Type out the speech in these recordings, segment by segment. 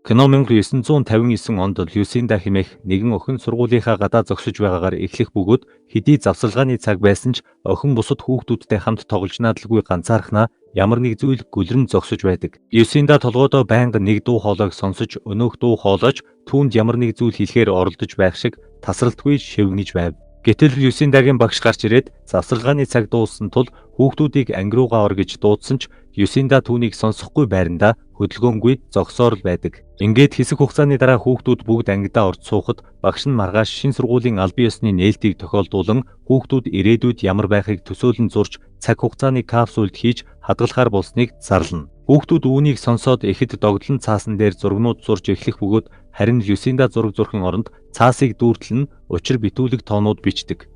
Кино 1959 онд Люсинда хэмээх нэгэн охин сургуулийнхаа гадаа зогсож байгаагаар эхлэх бөгөөд хэдий завсарлагын цаг байсан ч охин бусад хүүхдүүдтэй хамт тоглож наадалгүй ганцаархнаа ямар нэг зүйл гөлрөн зогсож байдаг. Люсинда толгойдоо байнга нэг дуу хоолойг сонсож, өнөөх дуу хоолойч түүнд ямар нэг зүйл хэлэхээр оролдож байх шиг тасралтгүй шивгэнэж байв. Гэтэл Люсиндагийн багш гарч ирээд завсарлагын цаг дууссан тул хүүхдүүдийг анги руугаа ор гэж дуудсан ч Люсинда түүнийг сонсохгүй байрандаа хөдөлгөөнгүй зогсоор л байдаг. Ингээд хэсэг хугацааны дараа хүүхдүүд бүгд ангидаа орж суухад багш нь маргааш шинэ сургуулийн албан ёсны нээлтийг тохиолдуулан хүүхдүүд ирээдүйд ямар байхыг төсөөлөн зурж цаг хугацааны капсулд хийж хадгалахаар болсныг зарлана. Хүүхдүүд үүнийг сонсоод ихэд догдлон цаасан дээр зургнууд зурж эхлэх бөгөөд харин Люсинда зураг зурхын оронд цаасыг дүүртэл нь учир битүүлэг тоонууд бичдэг.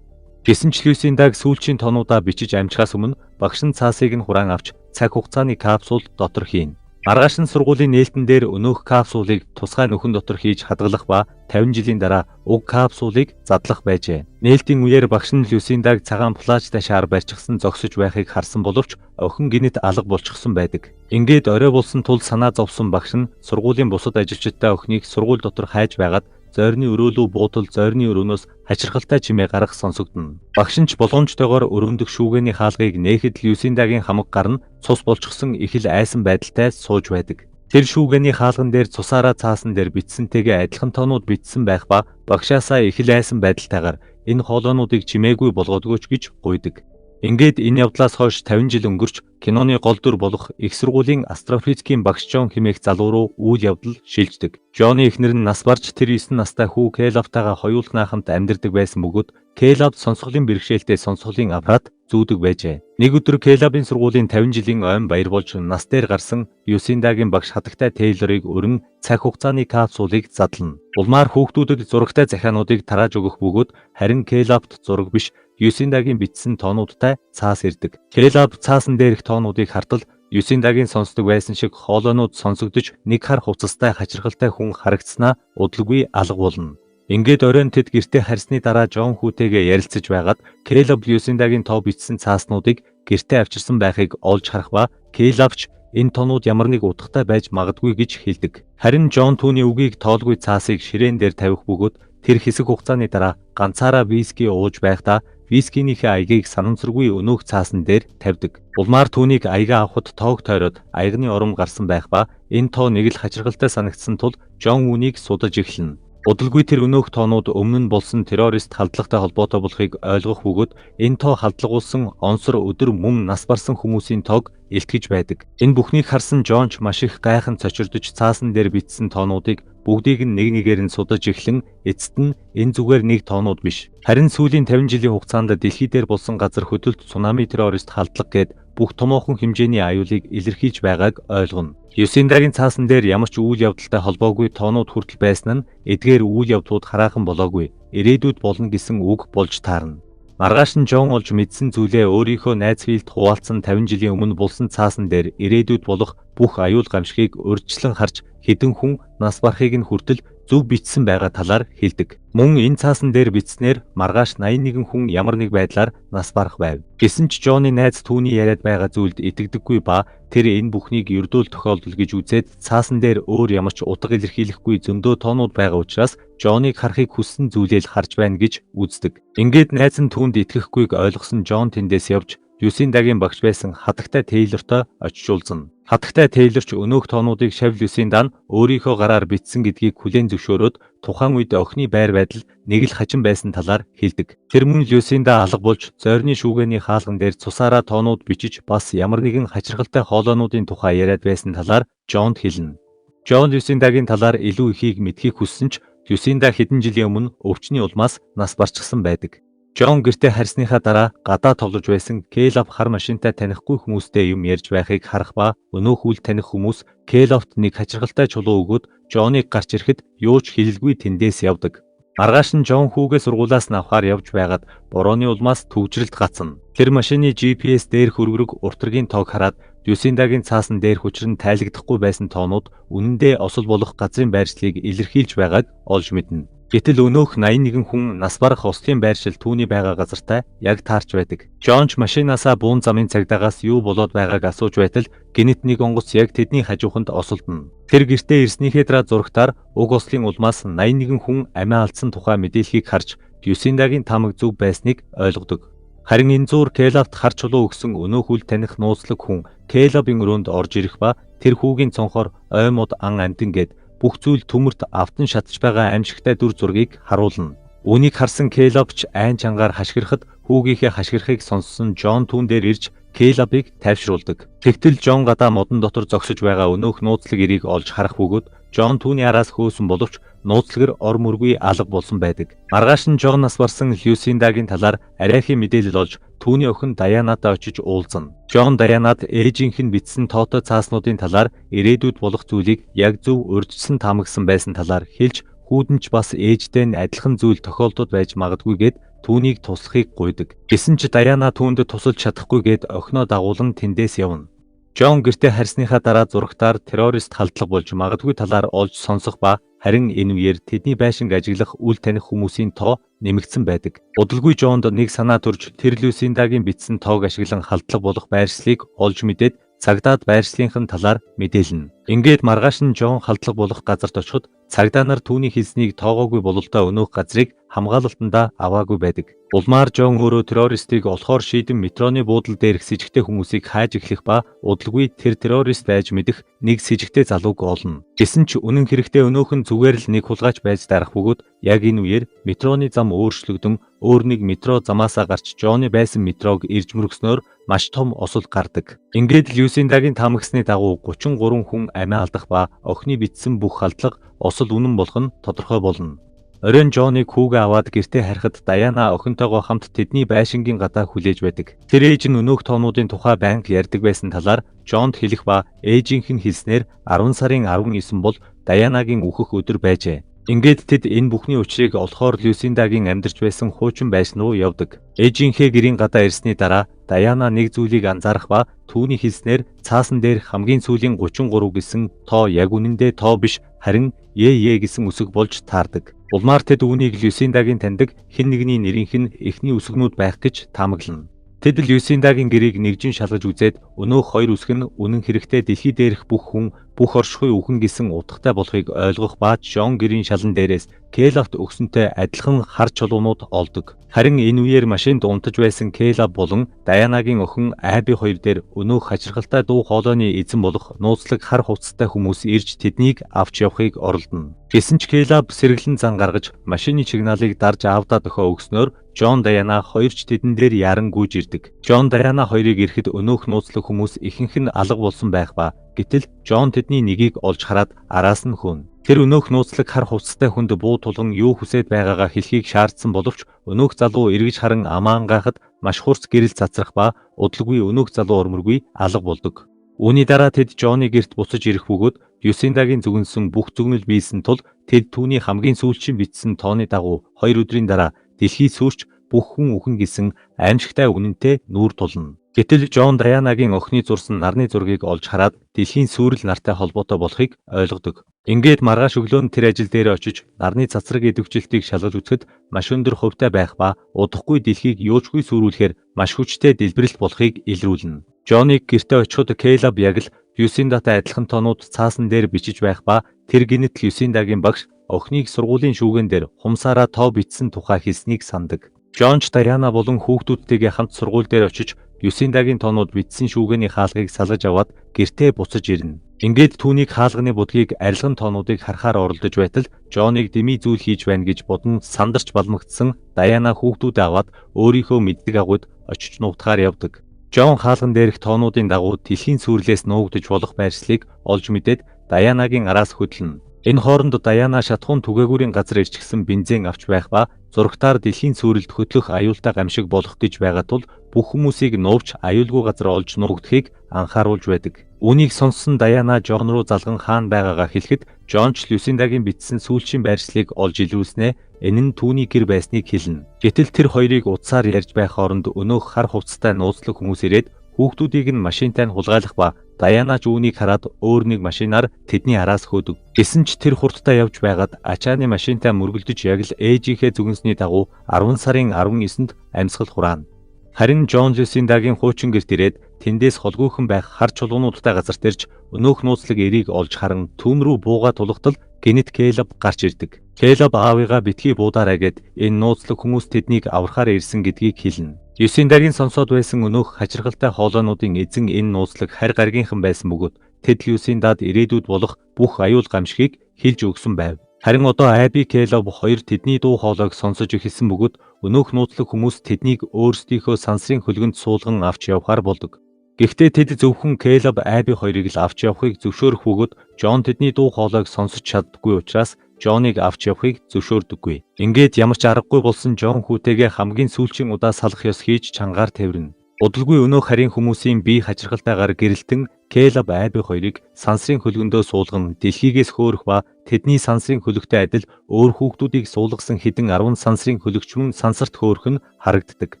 Гэсэн ч Люсиндаг сүүлчийн тоонуудаа бичиж амжихаас өмнө багш нь цаасыг нь хураан авч цаг хугацааны капсул дотор хийнэ. Маргааш нь сургуулийн нээлтэн дээр өнөөх капсулыг тусгай нөхөн дотор хийж хадгалах ба 50 жилийн дараа уг капсулыг задлах байжээ. Нээлтийн үеэр багш нь Люсиндаг цагаан плаажтай шаар барьчихсан зогсож байхыг харсан боловч охин гэнэт алга болчихсон байдаг. Ингээд орой болсон тул санаа зовсон багш нь сургуулийн бусад ажилчидтай охиныг сургууль дотор хайж байгаад зойрны өрөөлүү буутал зойрны өрөөнөөс хачирхалтай чимээ гарах сонсогдоно. Багш нь ч болгоомжтойгоор өрөөндөх шүүгээний хаалгыг нээхэд Люсиндагийн хамаг гар нь цус болчихсон их л айсан байдалтай сууж байдаг. Тэр шүүгээний хаалган дээр цусаараа цаасан дээр бичсэнтэйгээ адилхан тоонууд бичсэн байх ба багшаасаа их л айсан байдалтайгаар энэ хоолойнуудыг чимээгүй болгоодгооч гэж гуйдаг. Ингээд энэ явдлаас хойш 50 жил өнгөрч киноны гол дүр болох их сургуулийн астрофизикийн багш Жон хэмээх залуу руу үйл явдал шилждэг. Жоны эхнэр нь нас барж тэр 9 настай хүү Кейлабтайгаа хоёулахнаа хамт амьдардаг байсан бөгөөд Кейлаб сонсголын бэрхшээлтэй сонсголын аппарат зүүдэг байжээ. Нэг өдөр Кейлабын сургуулийн 50 жилийн ойн баяр болж нас дээр гарсан Люсиндагийн багш хатагтай Тейлорыг өрн цаг хугацааны капсулыг задлана. Улмаар хүүхдүүдэд зурагтай захиануудыг тарааж өгөх бөгөөд харин Кейлабт зураг биш Люсиндагийн бичсэн тоонуудтай цаас ирдэг. Кейлаб цаасан дээрх тоонуудыг хартал Люсиндагийн сонсдог байсан шиг хоолойнууд сонсогдож нэг хар хувцастай хачирхалтай хүн харагдсанаа удалгүй алга болно. Ингээд оройн тэд гэртээ харьсны дараа Жон хүүтэйгээ ярилцаж байгаад Кейлаб Люсиндагийн тоо бичсэн цааснуудыг гэртээ авчирсан байхыг олж харах ба Кейлаб ч энэ тоонууд ямар нэг утгатай байж магадгүй гэж хэлдэг. Харин Жон түүний үгийг тоолгүй цаасыг ширээн дээр тавих бөгөөд тэр хэсэг хугацааны дараа ганцаараа виски ууж байхдаа вискинийхээ аягийг санамсаргүй өнөөх цаасан дээр тавьдаг. Улмаар түүнийг аягаа авахад тоог тойроод аягны ором гарсан байх ба энэ тоо нэг л хачирхалтай санагдсан тул Жон үүнийг судаж эхэлнэ. Удалгүй тэр өнөөх тоонууд өмнө нь болсон террорист халдлагатай холбоотой болохыг ойлгох бөгөөд энэ тоо халдлагуулсан онсор өдөр мөн нас барсан хүмүүсийн тоог илтгэж байдаг. Энэ бүхнийг харсан Жон ч маш их гайхан цочирдож цаасан дээр бичсэн тоонуудыг бүгдийг нь нэг нэгээр нь судаж эхлэн эцэст нь энэ зүгээр нэг тоонууд биш. Харин сүүлийн 50 жилийн хугацаанд дэлхий дээр болсон газар хөдлөлт, цунами, террорист халдлага гээд бүх томоохон хэмжээний аюулыг илэрхийлж байгааг ойлгоно. Люсиндагийн цаасан дээр ямар ч үйл явдалтай холбоогүй тоонууд хүртэл байсан нь эдгээр үйл явдлууд хараахан болоогүй, ирээдүйд болно гэсэн үг болж таарна. Маргааш нь Жон олж мэдсэн зүйлээ өөрийнхөө найз Филд хуваалцсан 50 жилийн өмнө болсон цаасан дээр ирээдүйд болох бүх аюул гамшигыг урьдчилан харж хэдэн хүн нас барахыг нь хүртэл зөв бичсэн байгаа талаар хэлдэг. Мөн энэ цаасан дээр бичснээр маргааш 81 хүн ямар нэг байдлаар нас барах байв. Гэсэн ч Жоны найз түүний яриад байгаа зүйлд итгэдэггүй ба тэр энэ бүхнийг ердөөл тохиолдол гэж үзээд цаасан дээр өөр ямар ч утга илэрхийлэхгүй зөндөө тоонууд байгаа учраас Жоныг харахыг хүссэн зүйлээ л харж байна гэж үздэг. Ингээд найз нь түүнд итгэхгүйг ойлгосон Жон тэндээс явж Люсиндагийн багш байсан хатагтай Тейлортой очиж уулзна. Хатагтай Тейлор ч өнөөх тоонуудыг Шав Люсинда нь өөрийнхөө гараар бичсэн гэдгийг хүлээн зөвшөөрөөд тухайн үед охины байр байдал нэг л хачин байсан талаар хэлдэг. Тэр мөн Люсинда алга болж зойрны шүүгээний хаалган дээр цусаараа тоонууд бичиж бас ямар нэгэн хачирхалтай хоолойнуудын тухай яриад байсан талаар Жонд хэлнэ. Жон Люсиндагийн талаар илүү ихийг мэдэхийг хүссэн ч Люсинда хэдэн жилийн өмнө өвчний улмаас нас барчихсан байдаг. Жон гэртээ харьсныхаа дараа гадаа тоглож байсан Кейлаб хар машинтай танихгүй хүмүүстэй юм ярьж байхыг харах ба өнөөх үл таних хүмүүс Кейлабт нэг хачирхалтай чулуу өгөөд Жоныг гарч ирэхэд юу ч хэлэлгүй тэндээс явдаг. Маргааш нь Жон хүүгээ сургуулиас нь авахаар явж байгаад борооны улмаас түгжрэлд гацна. Тэр машины GPS дээрх өргөрөг уртрагийн тоог хараад Люсиндагийн цаасан дээрх учир нь тайлагдахгүй байсан тоонууд үнэндээ осол болох газрын байршлыг илэрхийлж байгааг олж мэднэ. Гэтэл өнөөх 81 хүн нас барах ослын байршил түүний байгаа газартай яг таарч байдаг. Джон ч машинаасаа буун замын цагдаагаас юу болоод байгааг асууж байтал гэнэт нэг онгоц яг тэдний хажууханд осолдоно. Тэр гэртээ ирснийхээ дараа зурагтаар уг ослын улмаас 81 хүн амиа алдсан тухай мэдээллийг харж Люсиндагийн таамаг зөв байсныг ойлгодог. Харин энэ зуур Келавт хар чулуу өгсөн өнөөх үл таних нууцлаг хүн Келабын өрөөнд орж ирэх ба тэр хүүгийн цонхоор ой мод ан амьтан гээд бүх зүйл төмөрт автан шатж байгаа аимшигтай дүр зургийг харуулна. Үүнийг харсан Келаб ч айн чангаар хашгирахад хүүгийнхээ хашгирахыг сонссон Джон түүн дээр ирж Келабыг тайвшруулдаг. Тэгтэл Джон гадаа модон дотор зогсож байгаа өнөөх нууцлаг эрийг олж харах бөгөөд Джон түүний араас хөөсөн боловч нууцлагэр ор мөргүй алга болсон байдаг. Маргааш нь Джон нас барсан Люсиндагийн талаар арайхийн мэдээлэл олж түүний охин Даянатай очиж уулзна. Джон Даянад ээжийнх нь бичсэн тоотой цааснуудын талаар ирээдүйд болох зүйлийг яг зөв урьдчилан таамагсан байсан талаар хэлж хүүдэн ч бас ээжтэй нь адилхан зүйл тохиолдод байж магадгүй гээд түүнийг туслахыг гуйдаг. Гэсэн ч Даяна түүнд тусалж чадахгүй гээд охиноо дагуулан тэндээс явна. Джон гэртээ харьсныхаа дараа зурагтаар террорист халдлага болж магадгүй талаар олж сонсох ба харин энэ үеэр тэдний байшинг ажиглах үл таних хүмүүсийн тоо нэмэгдсэн байдаг. Удалгүй Джонд нэг санаа төрж тэр Люсиндагийн бичсэн тоог ашиглан халдлага болох байршлыг олж мэдээд цагдаад байршлынх нь талаар мэдээлнэ. Ингээд маргааш нь Джон халдлага болох газарт очиход цагдаа нар түүний хэлснийг тоогоогүй бололтой өнөөх газрыг хамгаалалтандаа аваагүй байдаг. Улмаар Джон өөрөө террористыг олохоор шийдэн метроны буудал дээрх сэжигтэй хүмүүсийг хайж эхлэх ба удалгүй тэр террорист байж мэдэх нэг сэжигтэй залууг олно. Гэсэн ч үнэн хэрэгтээ өнөөх нь зүгээр л нэг хулгайч байж дарах бөгөөд яг энэ үеэр метроны зам өөрчлөгдөн өөр нэг метро замаасаа гарч Джоны байсан метрог ирж мөргснөөр маш том осол гардаг. Ингээд Люсиндагийн таамагсны дагуу 33 хүн амиа алдах ба охины бичсэн бүх халдлага осол үнэн болох нь тодорхой болно. Оройн Джоныг хүүгээ аваад гэртээ харихад Даяна охинтойгоо хамт тэдний байшингийн гадаа хүлээж байдаг. Тэр ээж нь өнөөх тоонуудын тухай байнга ярьдаг байсан талаар Джонд хэлэх ба ээжийнх нь хэлснээр 10 сарын 19 бол Даянагийн үхэх өдөр байжээ. Ингээд тэд энэ бүхний учрыг олохоор Люсиндагийн амьдарч байсан хуучин байшин руу явдаг. Ээжийнхээ гэрийн гадаа ирсний дараа Даяна нэг зүйлийг анзаарах ба түүний хэлснээр цаасан дээр хамгийн сүүлийн 33 гэсэн тоо яг үнэндээ тоо биш харин Е Е гэсэн үсэг болж таардаг. Улмаар тэд үүнийг Люсиндагийн таньдаг хэн нэгний нэрийнх нь эхний үсгнүүд байх гэж таамаглана. Тэд Люсиндагийн гэрийг нэгжин шалгаж үзээд өнөөх хоёр үсэг нь үнэн хэрэгтээ дэлхий дээрх бүх хүн бүх оршихуй үхэн гэсэн утгатай болохыг ойлгох ба Джон гэрийн шалан дээрээс Келавт өгсөнтэй адилхан хар чулуунууд олдог. Харин энэ үеэр машинд унтаж байсан Келаб болон Даянагийн охин Аби хоёр дээр өнөөх хачирхалтай дуу хоолойны эзэн болох нууцлаг хар хувцастай хүмүүс ирж тэднийг авч явахыг оролдоно. Гэсэн ч Келаб сэргэлэн зан гаргаж машины сигналыг дарж аавдаа дохио өгснөөр Джон Даяна хоёр ч тэдэн дээр яран гүйж ирдэг. Джон Даяна хоёрыг ирэхэд өнөөх нууцлаг хүмүүс ихэнх нь алга болсон байх ба гэтэл Джон тэдний нэгийг олж хараад араас нь хөөнө. Тэр өнөөх нууцлаг хар хувцастай хүнд буу тулган юу хүсээд байгаагаа хэлхийг шаардсан боловч өнөөх залуу эргэж харан амаа ангайхад маш хурц гэрэл цацрах ба удалгүй өнөөх залуу орморгүй алга болдог. Үүний дараа тэд Джонны гэрт буцаж ирэх бөгөөд Люсиндагийн зүгэнсэн бүх зүгнэл биелсэн тул тэд түүний хамгийн сүүлчийн бичсэн тооны дагуу 2 өдрийн дараа дэлхий сүрч бүх хүн үхэн гэсэн аимшигтай үнэнтэй нүүр тулна. Гэтэл Джон Даянагийн охины зурсан нарны зургийг олж хараад дэлхийн сүүрэл нартай холбоотой болохыг ойлгодог. Ингээд маргааш өглөө нь тэр ажил дээр очиж нарны цацраг идэвхжилтийг шалгаж үзэхэд маш өндөр хувьтай байх ба удахгүй дэлхийг юучгүй сүрүүлэхээр маш хүчтэй дэлбэрэлт болохыг илрүүлнэ. Джоныг гэртээ очиход Кейлаб яг л Люсиндатай адилхан тоонууд цаасан дээр бичиж байх ба тэр гэнэт Люсиндагийн багш охиныг сургуулийн шүүгэн дээр хумсаараа тоо бичсэн тухай хэлснийг санадаг. Джон ч Даяна болон хүүхдүүдтэйгээ хамт сургууль дээр очиж Люсиндагийн тоонууд бичсэн шүүгээний хаалгыг салгаж аваад гэртээ буцаж ирнэ. Ингээд түүнийг хаалганы будгийг арилган тоонуудыг харахаар оролдож байтал Джоныг дэмий зүйл хийж байна гэж бодон сандарч балмагдсан Даяна хүүхдүүдээ аваад өөрийнхөө мэддэг агуйд очиж нуугдахаар явдаг. Джон хаалган дээрх тоонуудын дагуу дэлхийн сүрлээс нуугдаж болох байршлыг олж мэдээд Даянагийн араас хөдлөнө. Энэ хооронд Даяна шатахуун түгээгүүрийн газар ирчихсэн бензин авч байх ба зурагтаар дэлхийн сүрэлд хөтлөх аюултай гамшиг болох гэж байгаа тул бүх хүмүүсийг нуувч аюулгүй газар олж нуугдахыг анхааруулж байдаг. Үүнийг сонссон Даяна Джон руу залган хаана байгаагаа хэлэхэд Джон ч Люсиндагийн бичсэн сүүлчийн байршлыг олж илрүүлснээ энэ нь түүний гэр байсныг хэлнэ. Гэтэл тэр хоёрыг утсаар ярьж байх хооронд өнөөх хар хувцастай нууцлаг хүмүүс ирээд хүүхдүүдийг нь машинтай нь хулгайлах ба Даяна ч үүнийг хараад өөр нэг машинаар тэдний араас хөөдөг. Гэсэн ч тэр хурдтай явж байгаад ачааны машинтай мөргөлдөж яг л ээжийнхээ зүгэнсний дагуу 10 сарын 19-нд амьсгал хураана. Харин Джон Люсиндагийн хуучин гэрт ирээд тэндээс холгүйхэн байх хар чулуунуудтай газарт ирж өнөөх нууцлаг эрийг олж харан түүн рүү буугаа тулгатал гэнэт Кейлоб гарч ирдэг. Кейлоб аавыгаа битгий буудаарай гээд энэ нууцлаг хүмүүс тэднийг аврахаар ирсэн гэдгийг хэлнэ. Люсиндагийн сонсоод байсан өнөөх хачирхалтай хоолойнуудын эзэн энэ нууцлаг харь гаргийнхан байсан бөгөөд тэд Люсиндад ирээдүйд болох бүх аюул гамшигыг хэлж өгсөн байв. Харин одоо Аби, Кейлоб хоёр тэдний дуу хоолойг сонсож эхэлсэн бөгөөд өнөөх нууцлаг хүмүүс тэднийг өөрсдийнхөө сансрын хөлгөнд суулган авч явахаар болдог. Гэхдээ тэд зөвхөн Кейлоб, Аби хоёрыг л авч явахыг зөвшөөрөх бөгөөд Джон тэдний дуу хоолойг сонсож чаддаггүй учраас Джоныг авч явахыг зөвшөөрдөггүй. Ингээд ямар ч аргагүй болсон Джон хүүтэйгээ хамгийн сүүлчийн удаа салах ёс хийж чангаар тэврэнэ. Удалгүй өнөөх харийн хүмүүсийн бие хачирхалтайгаар гэрэлтэн Кейлоб, Аби хоёрыг сансрын хөлгөндөө суулган дэлхийгээс хөөрөх ба тэдний сансрын хөлөгтэй адил өөр хүүхдүүдийг суулгасан хэдэн 10 сансрын хөлөгч мөн сансарт хөөрөх нь харагддаг.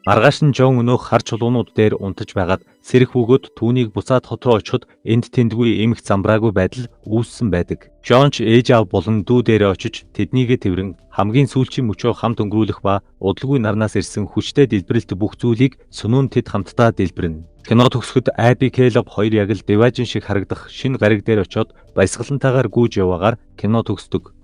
Маргааш нь Джон өнөөх хар чулуунууд дээр унтаж байгаад сэрэх бөгөөд түүнийг буцаад хот руу очиход энд тэндгүй эмх замбраагүй байдал үүссэн байдаг. Джон ч ээж аав болон дүү дээрээ очиж тэднийгээ тэврэн хамгийн сүүлчийн мөчөө хамт өнгөрүүлэх ба удалгүй нарнаас ирсэн хүчтэй дэлбэрэлт бүх зүйлийг сөнөөн тэд хамтдаа дэлбэрнэ. Кино төгсөхөд Аби, Кейлоб хоёр яг л диваажин шиг харагдах шинэ гариг дээр очоод баясгалантайгаар гүйж яваагаар кино төгсдөг.